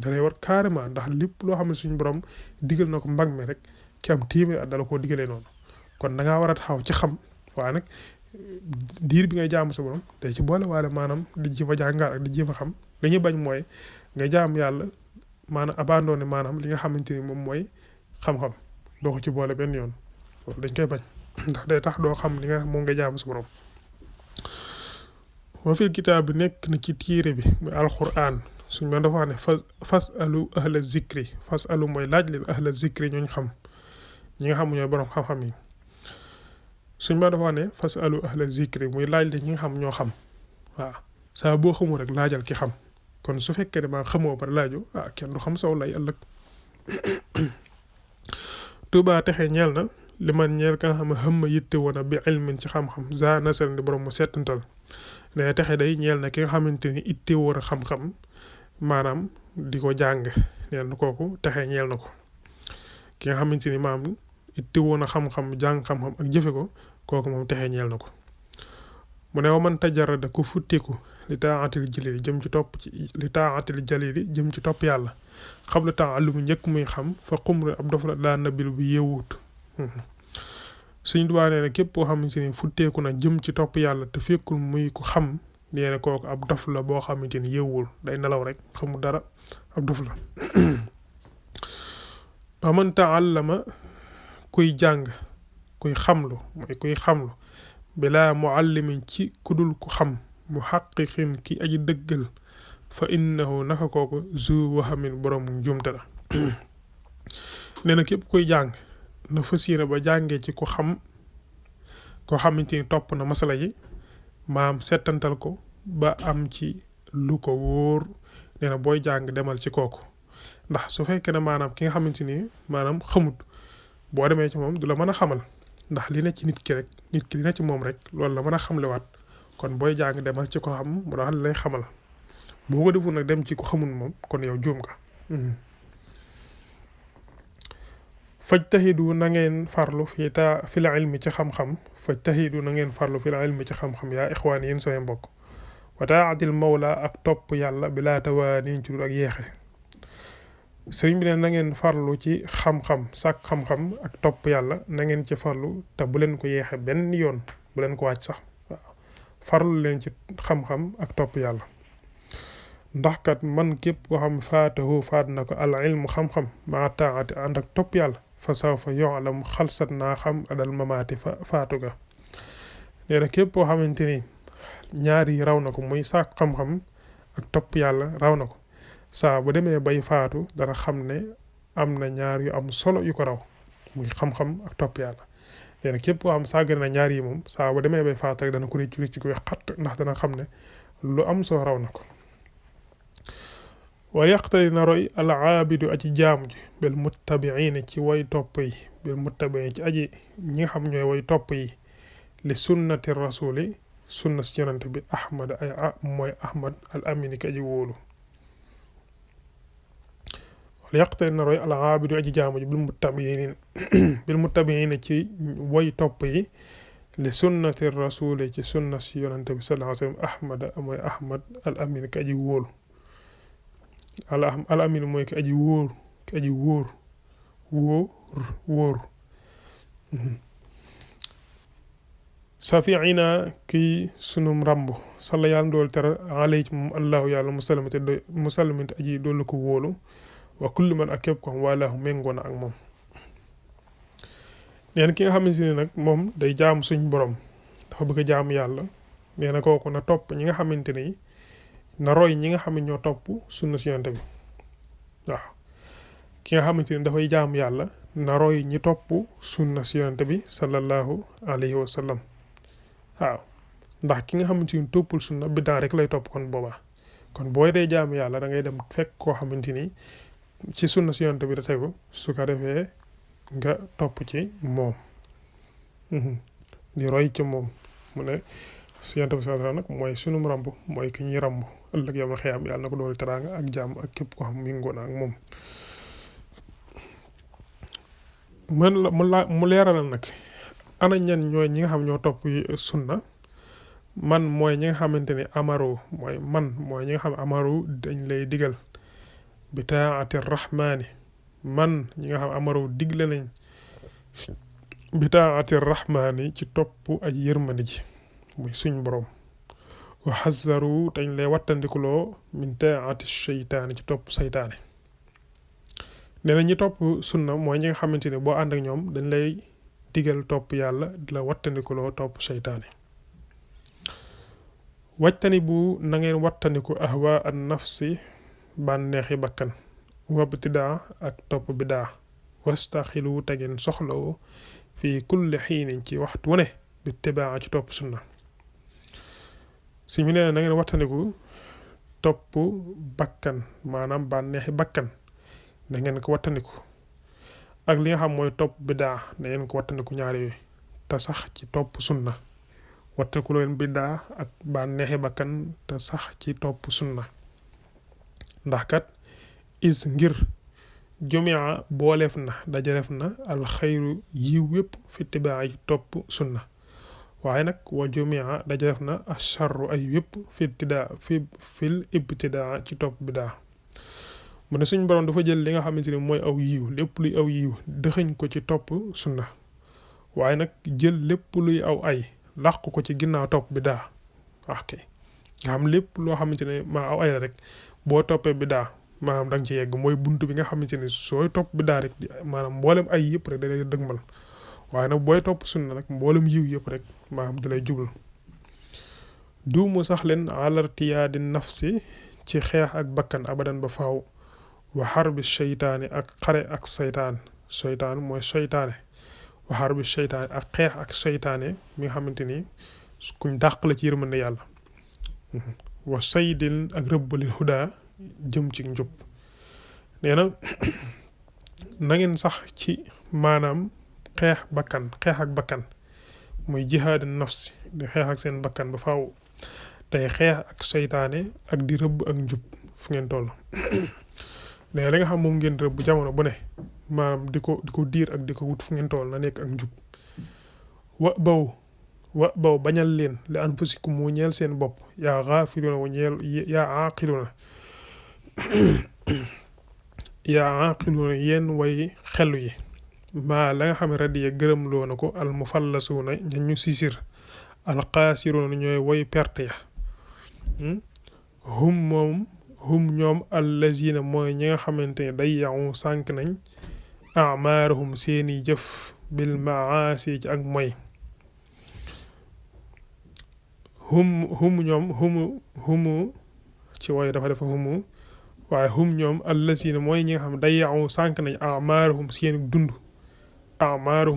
da lay war carrément ndax lépp loo xam ne suñu borom digal na ko mbag mi rek ki am téeméer at dala koo digalee noonu kon da ngaa war a taxaw ci xam waaye nag diir bi ngay jaamu sa borom day ci boole waale maanaam di jéem a jàngaar ak di jéem a xam li ñu bañ mooy nga jaam yàlla maanaam abandonné maanaam li nga xamante ni moom mooy xam-xam doo ko ci boole benn yoon loolu dañ koy bañ ndax day tax doo xam li nga moom nga jaamu sa borom. wa fil kitaab bi nekk na ci téere bi muy alquran suñ ma dafa wax ne fas alu ahla zikri fas alu mooy laaj leen ahla zikri ñooñ xam ñi nga xam ñooy borom xam-xam yi suñ ma dafa wax ne fas alu ahla zikri muy laaj leen ñi nga xam ñoo xam waaw saa boo xamul rek laajal ki xam kon su fekkee ne maa xamoo ba laaju kenn du xam saw lay ëllëg Tuubaa texe ñeel na li man ñeel ka nga xam ne xam ma yitte woon a bi ilmin ci xam-xam za nasar di borom mu settantal ne texe day ñeel na ki nga xamante ni itte woon a xam-xam maanaam di ko jàng neen kooku texe ñeel na ko ki nga xamante ni maam itte woon a xam-xam jàng xam-xam ak jëfe ko kooku moom texe ñeel na ko mu ne wa man tajarada ku futtiku li taatil jalili jëm ci topp ci li taatil jalili jëm ci topp yàlla xam la taallumu njëkk muy xam fa xumre ab dof la daa nabil bu yeewut suñ dubaa nee na képp koo xamante ni futteeku na jëm ci topp yàlla te fekkul muy ku xam nee na kooku ab dof la boo xamante ni yeewul day nelaw rek xamul dara ab dof la wa man taallama kuy jàng kuy xamlu mooy kuy xamlu bilaa muallimin ci kudul ku xam mu xaqiqin ki aji dëggal fa innahu naka kooku zu waxamin borom njumte la nee na képp kuy jàng na fas yéene ba jàngee ci ku xam koo xamante ni topp na masala yi maam settantal ko ba am ci lu ko wóor nee na booy jàng demal ci kooku ndax su fekkee ne maanaam ki nga xamante ni maanaam xamut boo demee ci moom du la mën a xamal ndax li ne ci nit ki rek nit ki li ne ci moom rek loolu la mën a xamlewaat kon booy jàng demal ci ko xam mu daal lay xamal boo ko deful nag dem ci ko xamul moom kon yow juum nga fajtahidu na ngeen farlu fil ilmi ci xam-xam fajtahidu na ngeen farlu fil ilmi ci xam-xam yaa ixwaan yéen samay mbokk wa taatil mawla ak topp yàlla bilaa tawaanin ci dul ak yeexe sëriñ bi ne na ngeen farlu ci xam-xam sàkk xam-xam ak topp yàlla na ngeen ci farlu te bu leen ko yeexe benn yoon bu leen ko wàcc sax waaw farlu leen ci xam-xam ak topp yàlla ndax kat man képp koo xam faatahu faat na ko al ilmu xam-xam maa taati ànd ak topp yàlla fa saw fa yoxalam xalsat naa xam adal mamaati faatu ga nee na képp koo xamante ni ñaar yi raw na ko muy sàkk xam-xam ak topp yàlla raw na ko saa bu demee bay faatu dana xam ne am na ñaar yu am solo yu ko raw muy xam-xam ak topp yàlla nee na képp koo xam sàggane na ñaar yi moom saa bu demee bay faatu rek dana ko réccu réccu koy xatt ndax dana xam ne lu am soo raw na ko wal yaqtadi na roy al aabidu aji jaamu ji bil muttabiina ci way topp yi bil muttabiina ci aji ñi nga xam ñooy way topp yi li sunnati rasuli sunna si yonante bi ahmad ay mooy ahmad al amini ki aji wóolu wal yaqtadi na roy al aabidu aji jaamu ji bil muttabiina ci way topp yi li sunnati rasuli ci sunna si yonante bi sallallahu alayhi wa sallam ahmad mooy ahmad al amini ki aji wóolu al amin mooy ki aji wóor ki aji wóor safiina kii sunum ramb salla yàlla dool tere alay ci moom allahu yàlla musallamate aji doolu ko wóolu wa kulli man ak képp ko xam walaahu méngoo na ak moom neen ki nga xamante ni nag moom day jaam suñ borom dafa bëgg a jaam yàlla nee na kooku na topp ñi nga xamante ni na roy ñi nga xam ne ñoo topp sunna si yonent bi waaw ki nga xamante ni dafay jaamu yàlla na roy ñi topp sunna si yonent bi sallallahu alayhi wa sallam waaw ndax ki nga xamante ni toppul sunna biddaa rek lay topp kon boobaa kon booy dee jaamu yàlla da ngay dem fekk koo xamante ni ci sunna si yonent bi da tegu su ko defee nga topp ci moom di roy ci moom mu ne si yonent bi sallallahu nag mooy sunum ramb mooy ki ñuy ramb ëllëg yow ma xiyam yàlla na ko dool teraanga ak jàmm ak képp ko xam mi ngoon ak moom mu leeralal nag ana ñan ñooy ñi nga xam ñoo topp sunna man mooy ñi nga xamante ni amaru mooy ñi nga xam amaru dañ lay digal bi taati rahmaani man ñi nga xam amaru digle nañ bi taati rahmaani ci topp aj yërmandi ji muy suñ borom wa xazaru dañ lay wattandikuloo min taati seytaani ci topp saytaane nee na ñi topp sunna mooy ñi nga xamante ni boo ànd ak ñoom dañ lay digal topp yàlla di la wattandikuloo topp seytaane wajtani bu na ngeen wattandiku ahwa an nafsi bànneexi bakkan wabtidaa ak topp bidaa wastaxilu te ngeen soxlawo fii kulli xiinin ci waxtu wu ne bi tibaa ci topp sunna si mu nee na ngeen wattandiku topp bakkan maanaam bànneexi bakkan na ngeen ko wattandiku ak li nga xam mooy topp bidaa na ngeen ko wattandiku ñaari yooyu te sax ci topp sunna wattandiku leen bidaa ak bànneexi bakkan te sax ci topp sunna ndax kat is ngir jumia booleef na dajalef na alxayru yiw yépp fi tibaa ci topp sunna waaye nag wa jumia dajalef na asharru ay yépp fil ibtidaa ci topp bidaa mu ne suñ borom dafa jël li nga xamante ni mooy aw yiw lépp luy aw yiw dëxëñ ko ci topp sunna waaye nag jël lépp luy aw ay làq ko ci ginnaaw topp bidaa ok nga xam lépp loo xamante ne maa aw ay la rek boo toppee bidaa maanaam da nga ci yegg mooy buntu bi nga xamante ni sooy topp bidaa rek maanaam mboolem ay yëpp rek da lay dëgmal waaye nag booy topp sunna nag mboolem yiw yëpp rek maanaam da lay jubal duumu sax leen alartiyaadi nafsi ci xeex ak bakkan abadan ba faaw wa xarbi seytaane ak xare ak seytaan mooy seytaane wa xarbi seytaane ak xeex ak seytaane mi nga xamante ni kuñ dàq la ci yërmande yàlla wa saydin ak rëbbalil huda jëm ci njub nee na na ngeen sax ci maanaam xeex ak bakkan muy jihaad nafsi di xeex ak seen bakkan ba faaw tey xeex ak seytaane ak di rëbb ak njub fu ngeen toll mais li nga xam moom ngeen rëbb jamono bu ne maanaam di ko diir ak di ko wut fu ngeen toll na nekk ak njub wa baw bañal leen li anfusikum mu ñeel seen bopp yaa xaafiluuna wa ñeel yaa aaqiluuna yéen way xelu yi maa la nga xam ne radiya gërëm loo na ko al mufallasuuna ñu sisir al xaasiruuna ñooy way perte ya hum ñoom allazina mooy ñi nga xamante ne day yawu sànq nañ amaarahum seeni jëf bil maasi ci ak moy humu ci way dafa def humu waaye ñoom allazina mooy ñi nga xam day yawu sànq nañ amaarahum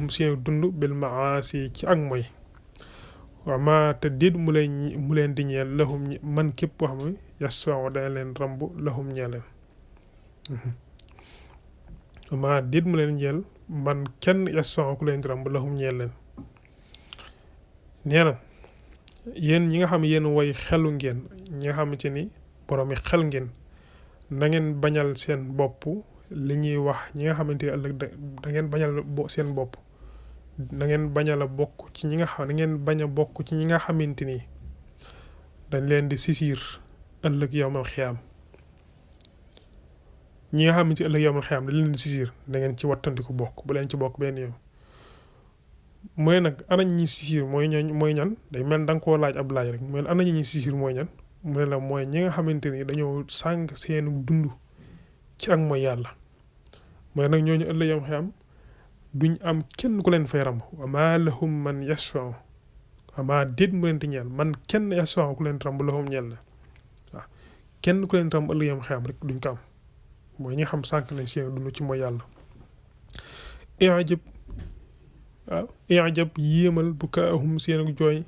seeni dund bil maasi ci ak moy waaw maa te déet mu leen di ñeel lahum man képp koo xam ne yasfa'u dana leen ramb lahum ñeel leen maa déet mu leen ñeel man kenn yasfa'u ku leen di ramb lahum ñeel leen nee na yéen ñi nga xam yéen way xelu ngeen ñi nga xamante ni borom yi xel ngeen na ngeen bañal seen bopp li ñuy wax ñi nga xamante ni ëllëg da ngeen bañal seen bopp na ngeen bañal a bokk ci ñi nga xam na ngeen bañ a bokk ci ñi nga xamante ni dañ leen di sisir ëllëg yawmal xiyaam ñi nga xamante ni ëllëg yawmal xiyaam dañ leen di sisir da ngeen ci wattandiku bokk bu leen ci bokk benn yoon mooy nag ana ñi sisir mooy ñan day mel da nga koo laaj ab laaj rek mooy ana ñi sisir mooy ñan mu ne la mooy ñi nga xamante ni dañoo sànq seenu dund ci ak mooy yàlla mooy nag ñooñu ëllëg yawmal xiyaam duñ am kenn ku leen fay ramb wa maa lahum man yashfa'u wa maa déet mu leen di ñeel man kenn yashfa'u ku leen ramb lahum ñeel na waaw kenn ku leen ramb ëllëg yam xiyam rek duñ ko am mooy ñi nga xam sànq nañ seen dund ci mooy yàlla i'jab yéemal bukaahum seen ak jooy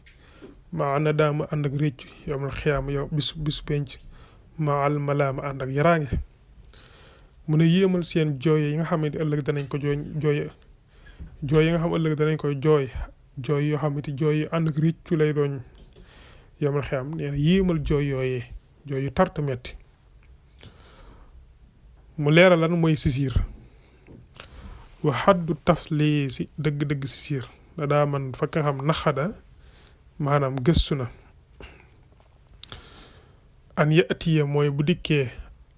maa nadaama ànd ak réccu yawmal xiyaam yow bis penc maa al malaama ànd ak yaraange mu ne yéemal seen jooy yi nga xamante ëllëg danañ ko jooy yi nga xam ëllëg danañ koy jooy yoo xamante jooy yi ànd ak réccu lay doon yawmal xiyaam nee na yéemal jooy yooyee jooy yu tarta metti mu leeral lan mooy sisir wa xaddu tafliisi dëgg-dëgg sisir da daa man fa nga xam naxada maanaam gëstu na an yatiya mooy bu dikkee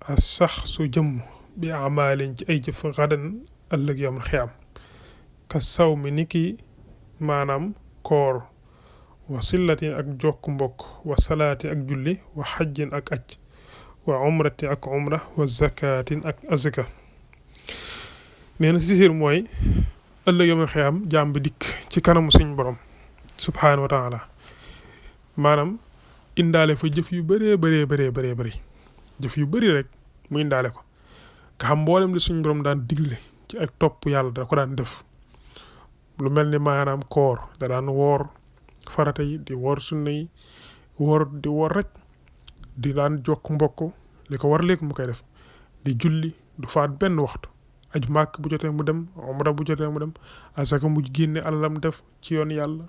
a sax su jëmm bi amaalin ci ay jëf xadan ëllëg yawmal xiyaam ka saw mi ni ki maanaam koor wa sillatin ak jokk mbokk wa salaatin ak julli wa xajjin ak aj wa umratin ak umra wa zakatin ak azaka nee na sisir mooy ëllëg yawmal xiyaam jaam bi dikk ci kanamu suñ borom subhaanahu wa taala maanaam indaale fa jëf yu bëree jëf yu bëri rek mu indaale ko nga xam mboolem li suñ borom daan digle ci ak topp yàlla da ko daan def lu mel ni maanaam koor da daan woor farata yi di woor sunna yi di woor rek di daan jokk mbokk li ko war léegi mu koy def di julli du faat benn waxtu aj màkk bu jotee mu dem umra bu jotee mu dem asaka mu génne alalam def ci yoon yàlla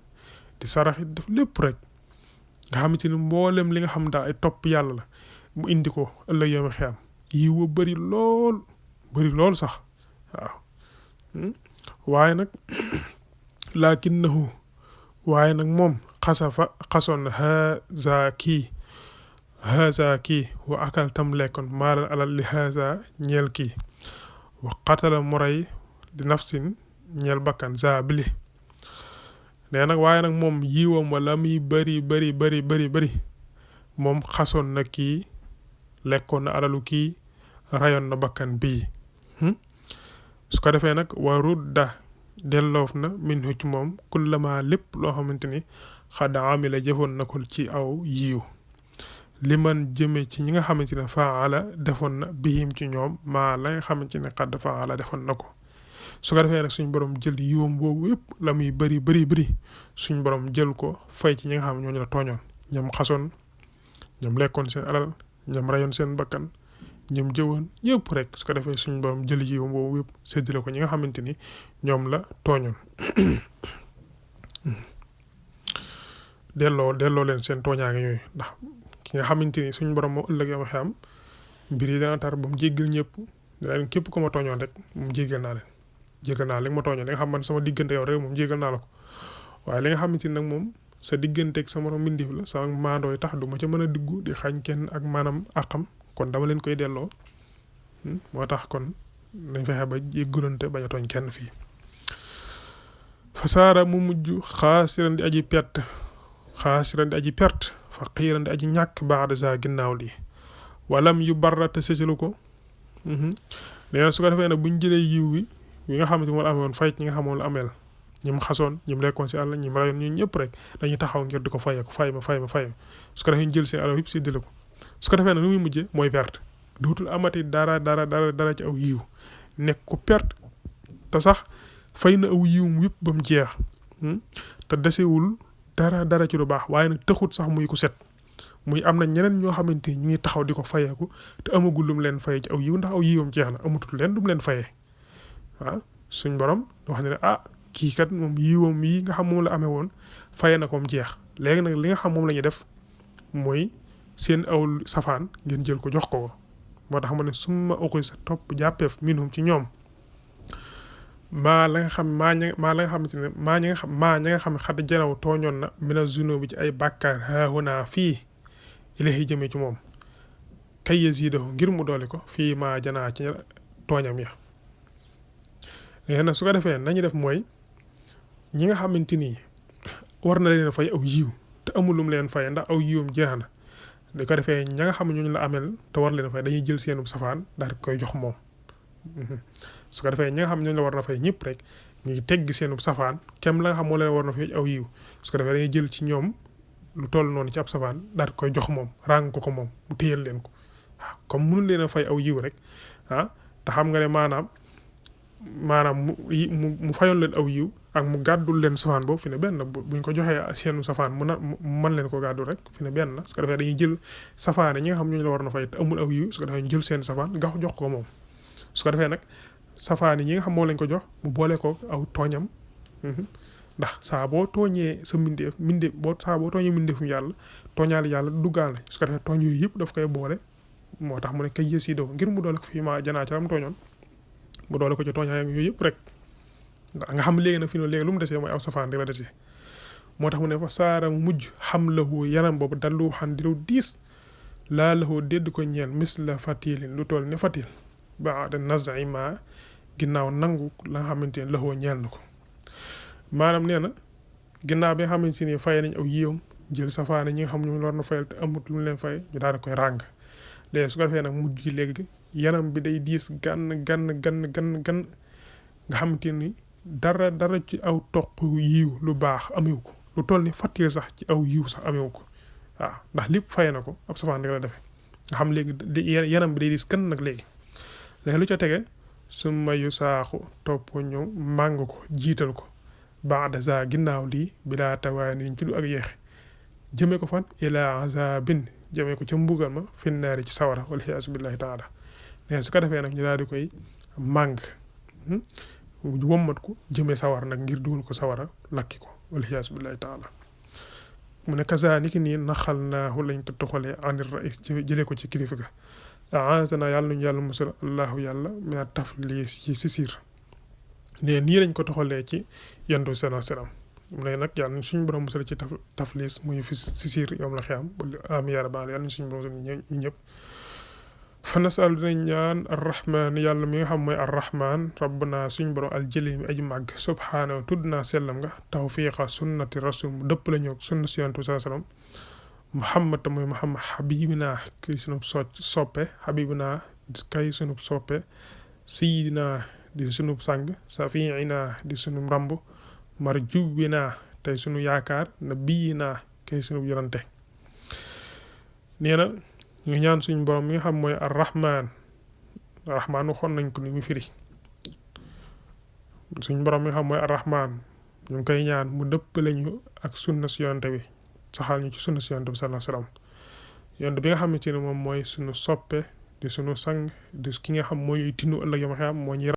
di saraxit def lépp rek nga xamante ni mboolem li nga xam daal ay topp yàlla la mu indi ko ëllëg yawmal xiyaam yi wa bëri lool sax waaw waaye nag lakinnahu waaye nag moom xasoon haza kii wa akal tam lekkoon maalan alal li haza ñeel kii wa qatala mu rey di nafsin ñeel bakkan za bili nee nag waaye nag moom yiwam wala muy bëri moom xasoon na kii lekkoon na alalu kii rayoon na bakkan bii su ko defee nag wa rudda delloof na min ci moom kullama lépp loo xamante ni xad amila jëfoon na ko ci aw yiiw li man jëme ci ñi nga xamante ne faala defoon na bihim ci ñoom maa la nga xamante ne xad faala defoon na ko su ko defee nag suñ borom jël yiwam boobu yëpp la muy bëri suñ borom jël ko fay ci ñi nga xam ne ñooñu la tooñoon ñoom xasoon ñoom lekkoon seen alal ñoom rayoon seen bakkan ñoom jëwoon yëpp rek su ko defee suñ borom jël yiw boobu yëpp séddale ko ñi nga xamante ni ñoom la tooñoon delloo leen seen tooñaange yooyu ndax ki nga xamante ni suñ borom moo ëllëg yow xam mbir yi dana tar ba mu jéggal ñëpp dana képp ko ma tooñoon rek moom jéggal naa leen jéggal naa li nga ma tooñoon li nga xam man sama diggante yow rek moom jéggal naa la ko waaye li nga xamante ni nag moom sa digganteeg sama morom mbindeef la sama maandooy tax du ma ca mën a diggu di xañ kenn ak maanaam àqam kon dama leen koy delloo moo tax kon nañ fexe ba jéggalante bañ a tooñ kenn fii fasaara mu mujj xaasiran di aji perte faqiiran di aji ñàkk baada za ginnaaw lii walam yu barra te sësalu ko nee na su ko defee nag buñ jëlee yiw wi nga xamante moo la amee woon fay ñi nga xamoon la ameel ñi mu xasoon ñi mu lekkoon si àll ñi mu rayoon ñun ñëpp rek dañuy taxaw ngir di ko fay ma su ko defee ñu jël seen alal yëpp séddale ko su ko defee nag nu muy mujjee mooy perte dootul amati dara ci aw yiw nekk ku perte te sax fay na aw yiw yëpp ba mu jeex te desewul dara ci lu baax waaye nag taxut sax muy ku set muy am na ñeneen ñoo xamante ni ñu ngi taxaw di ko fayeeku te amagul lu mu leen fayee ci aw yiw ndax aw yiwam jeex na amatul leen lu mu leen fayee waaw suñ borom wax ne kii kat moom yiwam yi nga xam moom la amee woon faye na ko mu jeex léegi nag li nga xam moom la ñuy def mooy seen aw safaan ngeen jël ko jox ko moo tax ma ne summa uqi sa topp jàppeef minhum ci ñoom maa ña nga xam ne xat janaw tooñoon na mina zunubi ci ay bàkkaar haahunaa fii ilahi jëmee ci moom kay yazidahu ngir mu doole ko fii maa janaa ci tooñam ya léegi nag su ko defee nañu def mooy ñi nga xamante ni war na leen fay aw yiw te amul lu mu leen fay ndax aw yiwam jeex na da ko defee ña nga xam ne ñooñu la amel te war leen fay dañuy jël seenu safaan daal di koy jox moom su ko defee ñi nga xam ne ñooñu la war na fay ñëpp rek ñu ngi tegg seenu safaan kem la nga xam moo leen war na fay aw yiw su ko defee dañuy jël ci ñoom lu toll noonu ci ab safaan daal di koy jox moom ràng ko moom mu téyal leen ko waaw comme mënul leen a fay aw yiw rek te xam nga ne maanaam mu fayoon leen aw yiw ak mu gàddul leen safaan boobu fi ne benn buñ ko joxee seenu safaan mu mën leen ko gàddul rek fi ne benn su ko defee dañuy jël safaane ñi nga xam ñooñu la war na fay te amul aw yiw su ko defee ñu jël seen safaan nga jox ko moom su ko defee nag safaani ñi nga xam moo lañ ko jox mu boole ko aw tooñam ndax saa boo tooñee sa mbindeef saa boo tooñee mbindeefum yàlla tooñaale yàlla duggaale su ko defee tooñ yooyu yëpp daf koy boole moo tax mu ne kay yësidoo ngir mu doole ko fii maa janaa ca lam tooñoon mu doole ko ci tooñaayam yooyu yëpp rek ndax nga xam léegi nag fi noonu léegi lu mu desee mooy aw safaan rek la desee moo tax mu ne fa saara mu mujj xam lahu yaram boobu dallu xan di law diis laa lahu dédd ko ñeel mis la fatilin lu toll ne fatil baada naz'i ma ginnaaw nangu la nga xamante ne lahu ñeel na ko maanaam nee na ginnaaw bi nga xamante ni fay nañ aw yiwam jël safaane ñi nga xam ñu war na fayal te amut lu mu leen fay ñu daal di koy ràng léegi su ko defee nag mujj gi léegi yaram bi day diis gan nga xamante ni dara ci aw toq yiw lu baax amewu ko lu toll ni fatil sax ci aw yiw sax amewu ko waaw ndax lépp fay na ko ab safaan rek la defee nga xam léegi yaram bi day diis kan nag léegi lu ca tege summa yu saaxu topp ñëw màng ko jiital ko baada za ginnaaw lii bilaa tawaani ci lu ak yeexe jëmee ko fan ila azabin jëmee ko ca mbugal ma finnaari ci sawara waliyaasu billahi taala ne su ko defee nag ñu daal di koy màng wommat ko jëmee sawara nag ngir dugal ko sawara lakki ko waliyaasu billahi taala mu ne kazaalika nii naxal naahu lañ ko toxalee anir rais jëlee ko ci kilifa ga aazana yàlla nañu yàlla musal allahu yàlla mina tafliis ci sisir ne nii lañ ko toxalee ci yendu sala salaam mu ne nag yàlla nañ suñu borom musal ci tafliis muy fi sisir yoom la xiyam am yàlla baal yàlla nañ suñu borom musal ñu ñëpp fa nasal dinañ ñaan arrahman yàlla mi nga xam mooy arrahman rabbana suñu borom aljëli mi aji màgg subhaanahu tudd naa sellam nga tawfiqa sunnati rasul mu dëpp la ñëw sunna si yendu sala salaam muhammad mooy muhammad habibina kay sunub soppe habibina kay sunub soppe sayidina di sunub sang safiina di sunub ramb marjubina tey sunu yaakaar nabiyina kay sunub yonante nee na ñu ñaan suñu borom mi nga xam mooy arrahman waxoon nañ ko ni mu firi suñu borom mi nga xam mooy arrahman ñu ngi koy ñaan mu dëppale ñu ak sunna si yonante bi saxal ñu ci sunna si yonante bi sallallahu alayhi wasallam yonante bi nga xamante ne moom mooy suñu soppe di sunu sang di ki nga xam moo ñuy tinu ëllëg yama xam moo ñuy